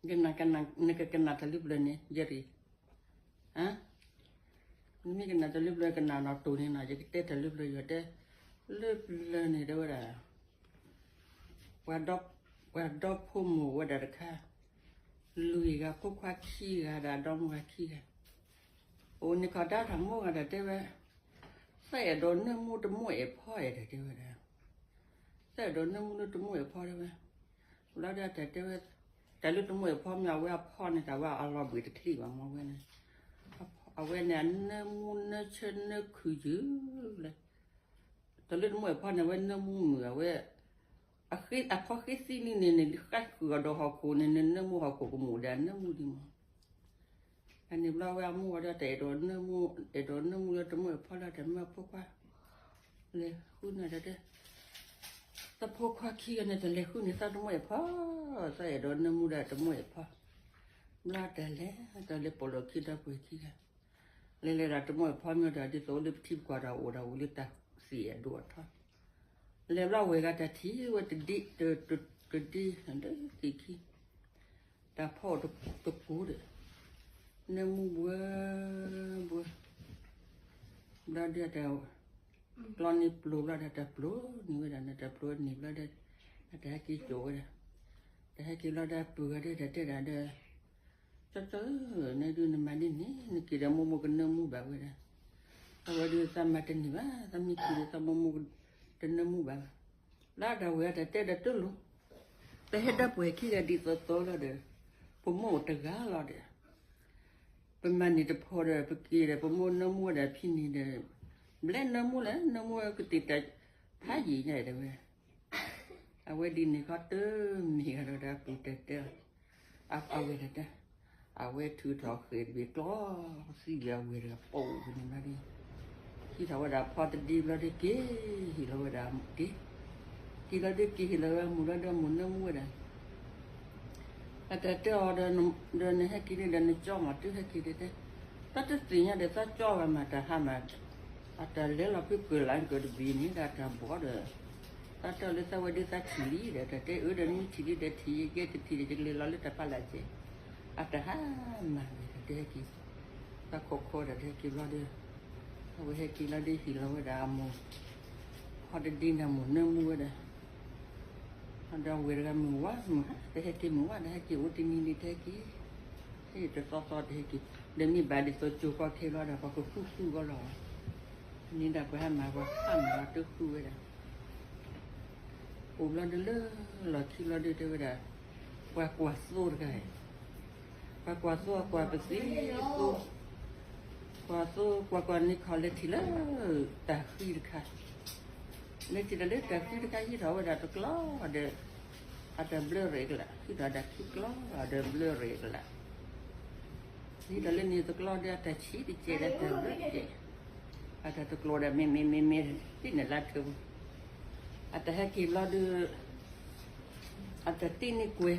ကနၣ်, နကကနၣ်တၢ်လၢပျၢၤန့ၣ် ယရံၤ, နမ့ၢ်ကနၣ်တၢ်လၢပျၢၤ ကနၣ်နီၣ်တိၢ်န့ၣ်နီၤ, ယကတဲတၢ်လၢပျၢၤ ယတဲ, လၢပျၢၤန့ၣ်တဲဝဲဒၣ် ပှၤဒီဖိမိၢ်ဝဲဒၣ်တခါ, လွံၢ်ဂၤ ဖိခွါခံဂၤဒီး ဒီမိၢ်ဂၤခံဂၤ, အိၣ်န့ၣ်ခီတၢ်တၢ်မိၢ်ဂၤဒီးတဲဝဲ, သးအဲၣ်ဒိးနၢမူတမိၢ်အဲၣ်ဖီအဲၣ်ဒီးတဲဝဲဒၣ်, သးအဲၣ်ဒိးနၢမူလၢတမိၢ်အဲၣ်ဖီတဲဝဲ, ဘျီဒီးတၢ်တဲဝဲ, တၢ်လၢတမိၢ်အဲၣ်ဖီမ့ၢ်အဝဲအဖီန့ၣ် တၢ်ဝဲအလီၤဘှံးတချံးဘၣ်မ့ၢ်ဝဲန့ၣ်, အဝဲန့ၣ် အနၢမူနၢဆၢနၢခုၣ်ယုၢ်လဲၣ် တၢ်လၢတမိၢ်အဲၣ်ဖီန့ၣ် အဝဲနၢမူမုာ် အဝဲ, အခီဃ့သံန့ၣ်န့ၣ် နဃါဃုာ်အီၤဒီးဟီၣ်ခိၣ်န့ၣ် နနၢမူဟီၣ်ခိၣ်ကမူၣ်ဒီး အနၢမူဒံးမး, အန့ၣ်ဘျီဝဲအမိၢ်ဝဲဒီး တအဲၣ်ဒိးနၢမူ, အဲၣ်ဒိးနၢမူလၢတမိၢ်အဲၣ်ဖီလၢတမ့ၢ်ဖိခွါ, လဲၤဃုန့ၣ်တဲ, သးဖိခွါခံဂၤန့ၣ် တလဲၤဃုန့ၢ်သးတမိၢ်အဲၣ်ဖီ, သးအဲၣ်ဒိးနၢမူဒီးတမိၢ်အဲၣ်ဖီ, ဘျီတၢ်လဲၤ, တၢ်လဲၤပိာ်လိာ်ခံဒီပုၢ်ဝဲၢ်ခံဂၤ လဲၤလဲၤဒီးတမိၢ်အဲၣ်ဖီမ့ၢ်ဒီး ဒ်သိးလၢပထံပကီၢ်ဒီးအိၣ်ဒီးဝံၤလၢတၢ်သံၣ်အဒိၣ်အထီ, လဲၤဘျီဝဲၢ်ဂၤတၢ်ထံၣ်ဝဲတဒ့, တဒ့, သံၣ်ခံ, တၢ်ဖီအိၣ်တကိးဒီး, နၢမူဘှၢဘှၢ, ဘျီဒီးတၢ်, ကျီန့ၢ်ပျိၤဘျီဒီးတၢ်ပျိန့ၢ်ဝဲဒၣ်န့ၣ် တၢ်ပျိန့ၢ်ဘျီဒီး, အတၢ်ဟဲက့ၤစိာ်ဝဲဒၣ်, တၢ်ဟဲက့ၤဘျီဒီးပုၢ်ဂၤဒီးတၢ်တဲဒၣ်ဒီး ကၠီကၠီဧၢ, နဒုးနမၤဒ်န့ၣ် နက့ၤဒီးမိၢ်မိၢ်ကနၢမူဘၣ်ဝဲဒၣ်, အဝဲဒုးသးမၤတန့ၢ်ဘၣ်, သးမ့ၢ်က့ၤဒီးသးမိၢ်မိၢ်တနၢမူဘၣ်, လၢဒၣ်ဝဲတၢ်တဲဒီးတလိၤ, ပဟဲဒီပုၢ်ဝဲၢ်ခံဂၤဒ်သိးသိးလီၤဒီး, ပမိၢ်အိၣ်တဂၤလီၤဒီး ပမၤန့ၢ်တဖိဒီး ပက့ၤဒီးပမိၢ်နၢမူဝဲဒၣ်ဖဲန့ၣ်ဒီး, ဘျဲနၢမူလဲၣ် နၢမူဝဲကသ့ၣ်တၢ်ဖးယံာ်ညါတဲဝဲ, အဝဲဒ်န့ၣ်ခီတမ့ၢ်ဂၤဒီး အပုၢ်တဲတဲ, အဝဲတဲတဲ, အဝဲထုးထီၣ်ဃဲၤတဘ့ၣ်ကျီ, သံလၢအဝဲတဂၤပိာ်န့ၣ်ဘျီဒီး, ဟံးထီၣ်ဝဲဒၣ်ဖီတဒ့ဘျီဒီးက့ၤ, ဟ့ၣ်လီၤဝဲဒၣ်က့ၤ, ဟ့ၣ်လီၤဒီးက့ၤ ဟ့ၣ်လီၤဝဲအမိၢ်လီၤဒီးအမိၢ်နၢမူဝဲဒၣ် အတၢ်တဲအီၤဒီး, ဒီးနဟဲက့ၤန့ၣ်ဒီးနကၠီမး တုၤဟဲက့ၤဒီးတဲ, တၢ်တသ့ၣ်ညါဒီးသးကၠီဘၣ်မး တၢ်ဟါမး, အတၢ်လဲၤလီၤဖုကၢၢ်လၢကၢၢ်တဘ့ၣ်န့ၣ်ဒီးတၢ်ဘီဒီး, သးတဲအီၤလၢသးဝဲဒၣ်သးထံၣ်လံဒီး တၢ်တဲအၢဒီးနမ့ၢ်ထံၣ်လံဒီးထံၣ်ယကဲတထံၣ်ဒီး ယကလဲၤလီၤလၢတၢ်ဖးလၢ်ကဲ, အတၢ်ဟါမးန့ၣ်ဒီးတဟဲက့ၤ, သးခိးခိးဒီးတဟဲက့ၤဘျီဒီး, အဝဲဟဲက့ၤလီၤဒီးဟ့ၣ်လီၤဝဲဒၣ်အမိၢ်, ဖီတဒ့န့ၣ်အမိၢ်နၢမူဝဲဒၣ် ဒီးဝဲတဂၤမုၢ်ဝါမုၢ်ဟါ တဟဲက့ၤမုၢ်ဝါ တဟဲက့ၤအိၣ်တနံၤန့ၣ်တဟဲက့ၤ, ဟဲတသီသီတဟဲက့ၤ, ဒီးမ့ၢ်ဘၣ်ဒ်သိးကၠိၤကီခဲဘျီဒီး ပှၤကဃုဃုဂီၢ်လီၤ, န့ၣ်ဒီးပှၤဟါမၢ်ပှၤဟါမၢ်ပှၤတဃုဝဲဒၣ်, အိၣ်ဘျီဒီးလၢလီၢ်ခံဘျီဒီးတဲဝဲဒၣ်, ပှၤကွၢ်သိတဂၤ, ပှၤကွၢ်သိကွၢ်ပသံသိ ကွၢ်သိကွၢ်ကွၢ်န့ၣ်ခီလဲၤထံၣ်လၢတၢ်ဃံတခါ, လဲၤထံၣ်ဒီးလၢတၢ်ဃံတခါ ဟံးထီၣ်ဝဲဒၣ်တကျီဒီး, အတၢ်ဘျၢရဲၣ်ကလာ် ဟံးထီၣ်ဒၣ်ခံကျီဒီးဘျၢရဲၣ်ကလာ်, ဟံးထီၣ်လၢန့ၣ်တကျီဒီး အတၢ်ဆံးတကဲဒီးတၢ်ဘျၢတကဲ, အတၢ်တကျီဒီးမ့ၢ်မ့ၢ်မ့ၢ်မ့ၢ် သ့ၣ်န့ၣ်လၢထၢပူၤ, အတၢ်ဟဲက့ၤဘျီဒီး အတၢ်တ့န့ၢ်ကွဲၤ,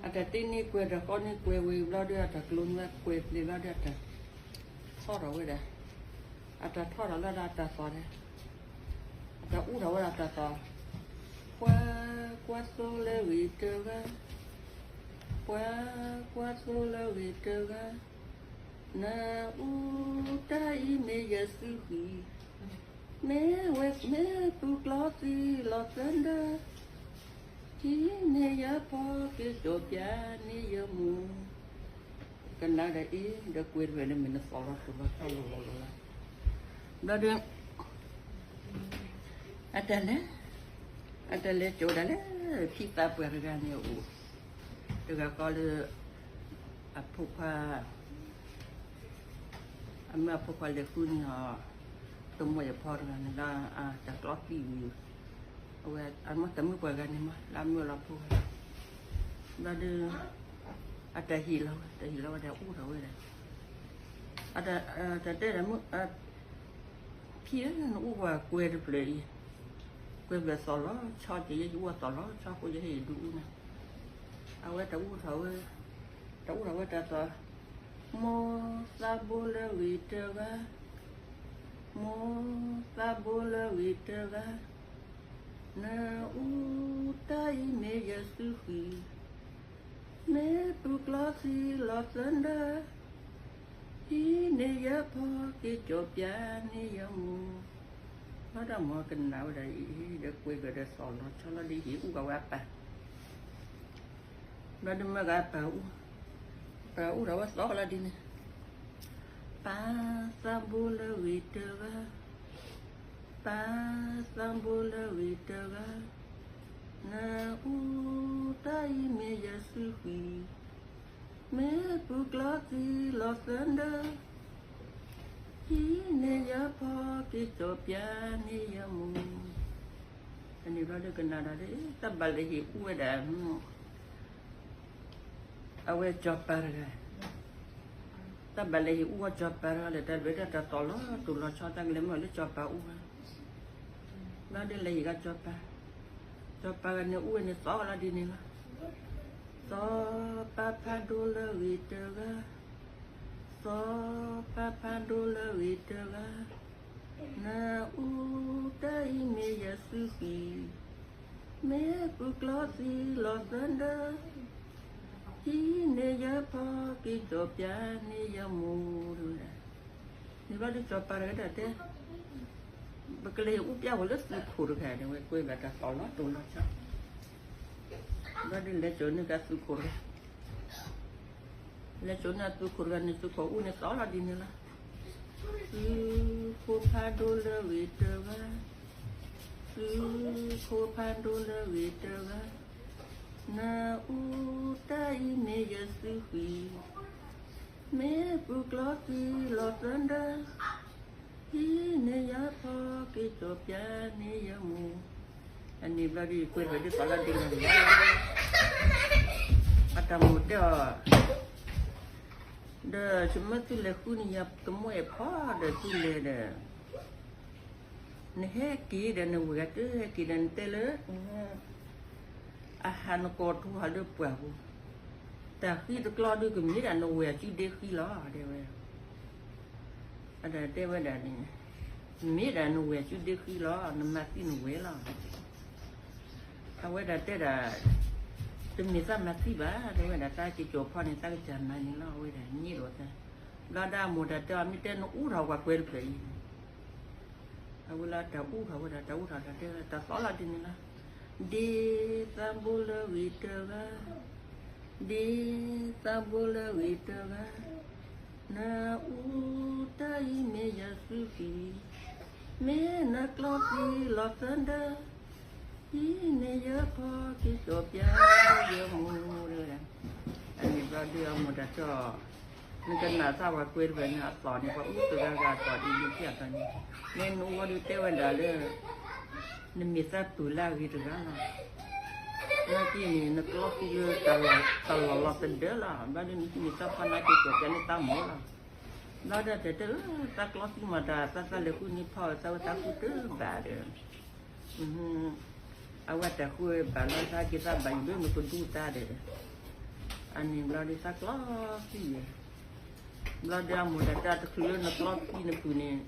အတၢ်တ့န့ၢ်ကွဲၤဒီးဃီန့ၢ်ကွဲၤဝံၤဘျီဒီး အတၢ်ကျိန့ၢ်ဝဲကွဲၤပျ့ၤဘျီဒီး အတၢ်ထီထီၣ်ဝဲဒၣ်, အတၢ်ထီထီၣ်လၢဒၣ်အတၢ်သီၣ်ဒီး, အတၢ်အူထီၣ်ဝဲဒၣ်အတၢ်သီၣ်, ပှၤကွၢ်သိလၢဂ့ၤတဂၤ, ပှၤကွၢ်သိလၢဂ့ၤတဂၤ, နအူတၢ်အံၤမ့ၢ်ယသုဃံ, မ့ၢ်ဝဲမ့ၢ်သူကျီသံလီၤသၢဒၢ ထံၣ်န့ၢ်ယဖီက့ၤစိာ်ပျၢ်န့ၢ်ယမိၢ်, ကနၣ်ဒီးအ့ၣ်ဒီးကွဲၤတဖျၢၣ်န့ၣ် မ့ၢ်နသီၣ်လီၤသီၣ်လီၤထီလီၤလီၤလီၤလီၤ, ဘျီဒီး အတၢ်လဲၤ, အတၢ်လဲၤကၠိဒၣ်လဲၣ်, ဖံသးပှၢ်တဂၤန့ၣ်အိၣ်, တဂၤဃီလၢ အဖိခွါ အမ့ၢ်အဖိခွါလဲၤဃုန့ၢ်အီၤ, တမိၢ်ယဖီတဂၤန့ၣ်လၢ တၢ်ကျီသံဝံၤ, အဝဲအမ့ၢ်တမုၢ်ပှၢ်ဂၤန့ၣ်မး လၢအမ့ၢ်လီၤဖိဂၤ, ဘျီဒီး အတၢ်ဟ့ၣ်လီၤဝဲ တၢ်ဟ့ၣ်လီၤဝဲဒီးအူထီၣ်ဝဲဒၣ်, တၢ်တဲဒၣ်မ့ၢ် ဖံဧၢ နအူပှၤကွဲၤတဖျၢၣ်အံၤ, ကွဲၤဖျၢၣ်သီၣ်လီၤဆီက့ၤ ယဲယအူအသီၣ်လီၤဆီဃိယဟဲယဒုးအူန့ၣ်, အဝဲတၢ်အူထီၣ်ဝဲ, တၢ်အူထီၣ်ဝဲတၢ်သီၣ်, မိၢ်သးဘိလၢဂ့ၤတဂၤ, မိၢ်သးဘိလၢဂ့ၤတဂၤ, နအူတၢ်အံၤမ့ၢ်ယသုဃံ, မ့ၢ်ပူၤကျီသံလီၤသၢဒၢ, ဟံးန့ၢ်ယဖီက့ၤ ကၠီၤပျၢ်န့ၢ်ယမိၢ်, ဘျီဒီးမ်ကနၣ်ဝဲဒၣ်အံၤဒီး ကွဲးကဒီးသီၣ်လီၤဆီလီၤဒီး ဟ့ၣ်အူဃာ်ဝဲအပၢ်, ဘျီဒီးမၢကပၢ်အူ, ပၢ်အူထီၣ်ဝဲသီၣ်လီၤဒ်န့ၣ်, ပၢ်သးဘိလၢဂ့ၤတဂၤ, ပၢ်သးဘိလၢဂ့ၤတဂၤ, နအူတၢ်အံၤမ့ၢ်ယစုဃံ, မ့ၢ်ပူၤကျီသံလီၤသၢဒၢ, ဟံးန့ၢ်ယဖီက့ၤ ကၠီၤပျၢ်န့ၢ်ယမိၢ်, အန့ၣ်ဘျီဒီးကနၣ်ဒီး တၢ်ဘၣ်လဲၤဟ့ၣ်အူဝဲဒၣ် အဝဲကၠီၤပၤတဂၤ, တၢ်ဘၣ်လဲၤဟ့ၣ်အူဝဲကၠီၤပၤတဂၤဒီး တၢ်ဘၣ်ဒၣ်တၢ်သီၣ်လီၤတိၢ်လီၤဆီ တၢ်ကလဲၤမုၢ်လၢကၠီၤပၤအူဝဲ, ဘျီဒီးလဲၤဟ့ၣ်ကၠီၤပၤ, ကၠီၤပၤဂၤန့ၣ်အူဝဲန့ၣ်သီၣ်လီၤဒ်န့ၣ်လီၤ, စီၤပၤဖးဒိၣ်လၢဂ့ၤတဂၤ, စီၤပၤဖးဒိၣ်လၢဂ့ၤတဂၤ, နအူတၢ်အံၤမ့ၢ်ယစုဃံ, မ့ၢ်ပူၤကျီသံလီၤသၢဒၢ, ဟံးန့ၢ်ယဖီက့ၤ ကၠီၤပျၢ်န့ၢ်ယမိၢ်, န့ၣ်ဘျီဒီးကၠီၤပၤတဂၤဒၣ်တဲ, ပကလဲၤဟ့ၣ်အူပျၢ်ဝဲလၢသုးခိၣ်တဂၤန့ၣ် ဝဲကွဲးဘၣ်တၢ်သီၣ်လီၤတိၢ်လီၤဆီ, ဘျီဒီးလဲၤစိာ်န့ၢ်က့ၤသုးခိၣ်တဂၤ, လဲၤစိာ်န့ၢ်သုးခိၣ်တဂၤန့ၣ် သုးခိၣ်အူန့ၣ်သီၣ်လီၤဒ်န့ၣ်လီၤ, သုးခိၣ်ဖးဒိၣ်လၢဂ့ၤတဂၤ, သုးခိၣ်ဖးဒိၣ်လၢဂ့ၤတဂၤ, နအူတၢ်အံၤမ့ၢ်ယစုဃံ, မ့ၢ်ပူၤကျီသံလီၤသၢဒၢ, ဟံးန့ၢ်ယဖီက့ၤ ကၠီၤပျၢ်န့ၢ်ယမိၢ်, အန့ၣ်ဘျီဒီး ကွဲးထီၣ်ဒ်သိးလီၤဒ်န့ၣ်လီၤ, အတၢ်မိၢ်တဲအီၤ, ဒီးယမၢသုလဲၤဃုန့ၢ်ယသမူအဲၣ်ဖီဒီးသုလဲၤဒီး နဟဲက့ၤဒီးနဝဲၢ်ကတၢၢ်ဟဲက့ၤဒီးနတဲလၢ အဟးနကိးထူဟးလၢပှၢ်ပူၤ, တၢ်ဃံတကျီဒုးကမ့ၢ်ဒၣ်နဝဲၢ်အစုဒ့ဃံလီၤ တဲဝဲ, အတၢ်တဲဝဲဒၣ်န့ၣ်, မ့ၢ်ဒၣ်နဝဲၢ်အစုဒ့ဃံလီၤ နမၤသံနဝဲၢ်လီၤ, အဝဲဒၣ်တဲဒၣ်, တမ့ၢ်သးမၤသံဘၣ် တဲဝဲဒၣ် တၢ်က့ၤကၠီၤဖီန့ၣ် တၢ်ကစၢ်မၤန့ၣ်လီၤ အဝဲဒၣ်န့ၣ်ဒီး, ဘျီဒီးအမိၢ်တၢ်တဲအီၤ မ့ၢ်တဲနအူထီၣ်ပှၤကွဲးတဖျၢၣ်အံၤ အဝဲလၢတၢ်အူထီၣ်ဝဲဒၣ် တၢ်အူထီၣ်တၢ်တဲ တၢ်သီၣ်လီၤဒ်န့ၣ်လီၤ, ဒ်သးဘိလၢဂ့ၤတဂၤ, ဒ်သးဘိလၢဂ့ၤတဂၤ, နအူတၢ်အံၤမ့ၢ်ယစုဃံ, မ့ၢ်နကျီသံလီၤသၢဒၢ, ဟံးန့ၢ်ယဖီက့ၤ ကၠီၤပျၢ်န့ၢ်ယမိၢ်, အန့ၣ်ဘျီဒီးအမိၢ်တၢ်တဲအီၤ နကနၣ်သးပှၤကွဲးတဖျၢၣ်န့ၣ် အသီၣ်န့ၣ် ပှၤအူတဂၤဂၤအသီၣ်ဒ်န့ၣ် ကဲအသီၣ်န့ၣ်, မ့ၢ်နအူဝဲဒုးတဲဝဲဒၣ်လၢ နမ့ၢ်သးပုၢ်လၢအဂ့ၤတဂၤလီၤ, နာ်က့န့ၣ် နကျီသံလၢတၢ်လီၢ်လီၤသဒၢလီၤ, ဘျီဒီးနမ့ၢ်သးဖီနာ်က့ၤ ကၠီၤပျၢ်န့ၢ်သးမိၢ်လီၤ, ဘျီဒီးတဲတဲ သးကျီသံမၤတၢ် သးသးလဲၤဃုန့ၢ်ဖီ သးဝဲသးဃုတဘၣ်ဒီး အဝဲတၢ်ဃုဘၣ်လီၤ သးက့ၤသးဘၣ်ယိၣ်လၢနကဒူသးဒီး, အန့ၣ်ဘျီဒီးသးကျီသံယဲ, ဘျီဒီးအမိၢ်တၢ်တဲ တချုးလၢနကျီသံနပုၢ်န့ၣ်,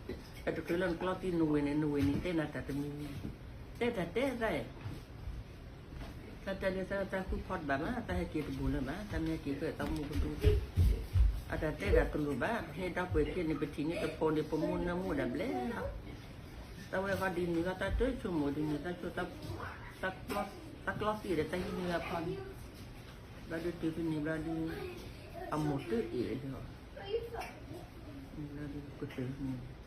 တချုးလၢနကျီသံနဝဲၢ်န့ၣ် နဝဲၢ်န့ၣ်တဲနၤတၢ်တမံၤမံၤ, တဲတၢ်တဲသး, သးတဲလၢသးသးဃုဖီတဘၣ်မး သးဟဲက့ၤတဘူးလၢၤဘၣ် သးမ့ၢ်ဟဲက့ၤဖဲသးမိၢ်ကဒူသး, အတၢ်တဲဒၣ်တလိၣ်ဘၣ် ပဟဲဒီပုၢ်ဝဲၢ်ခံန့ၣ် ပထံၣ်န့ၢ်တဖိန့ၣ် ပမိၢ်နၢမူဒါဘျဲၣ်လီၤ, သးဝဲဃီဒ်န့ၣ်လီၤ သးတဆိကမိၣ်ဒ်န့ၣ် သးဆိ သးကျီသံဒီးသးဟံးန့ၢ်အဖီန့ၣ်, ဘျီဒီးတုၤဖဲန့ၣ်ဘျီဒီး အမိၢ်တအ့ၣ်ဒီး ဘျီဒီးကတၢၢ်န့ၣ်